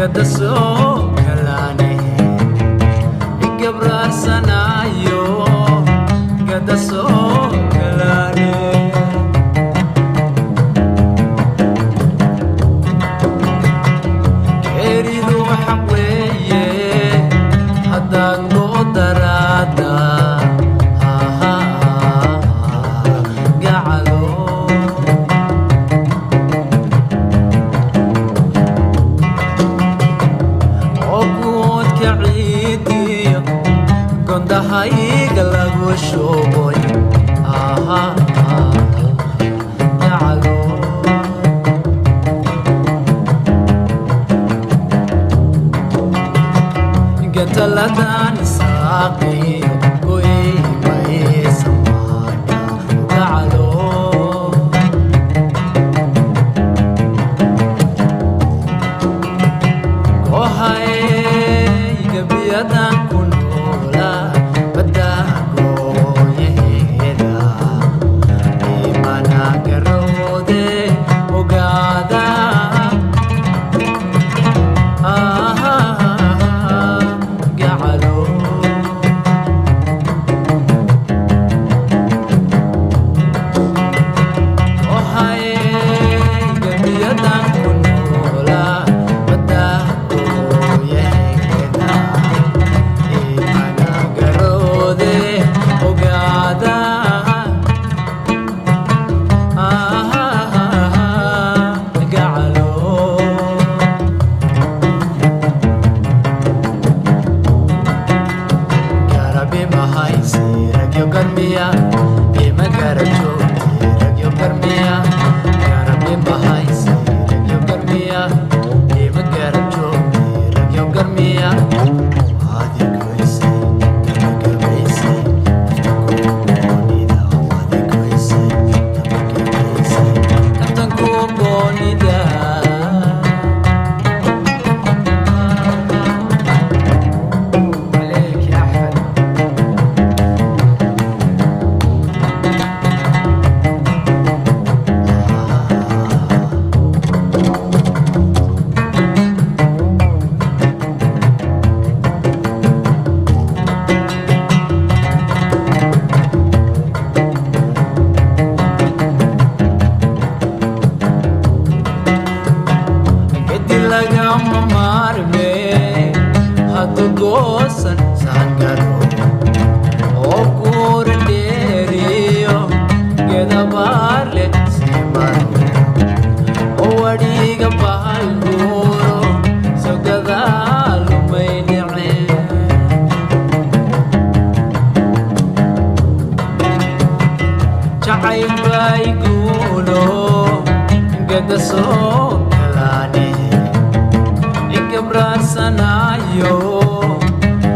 Gada soo kalaane igabraarsanayo, gada soo kalaane. Geeridu xaq weeye haddaad goodaraada gacalo. Oo guudka ciidiyo gondahayga lagu shuboy gacalo. Gataladan saaqiyo goymaysamada gacalo. Kohay gabiyadan ku noola badda gooyaheeda imana garoode ogaada gacalo. Kohay gabiyadan ku noola badda gooyaheeda imana garoode ogaada gacalo. Garabi mahaysi ragyo garmiya ima garab joogti ragyo garmiya. Garabi mahaysi ragyo garmiya ima garab joogti ragyo garmiya. Waadi goysay gabagabaysay nafta kugoonida, waadi goysay gabagabaysay naftan kugoonida. عليك يا أحمد. Gedi lagama maarme haddu goosan saangaro oo kuura dheeriyo gedabaarle simaro oo wadhiga bahalguuro sogadaalumay dhicin. Jacayl bay guulo gada soo kalaane igabraarsanayo,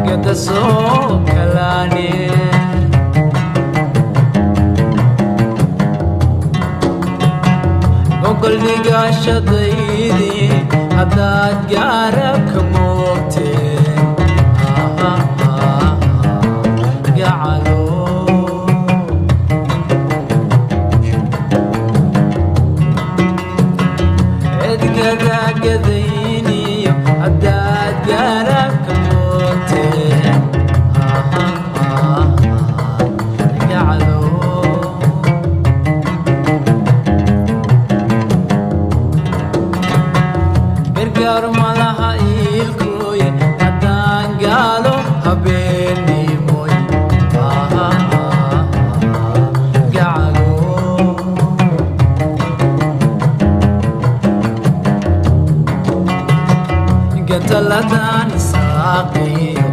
gada soo kalaane. Gogol dhigashadaydii haddaad gaarab ka moogteen gacalo. Edgadagadayniyo haddaad gaarab ka moogteen gacalo. Gargaar malaha iilkooye haddaan gaalo habeenimoy gacalo. Gataladan saaqiyo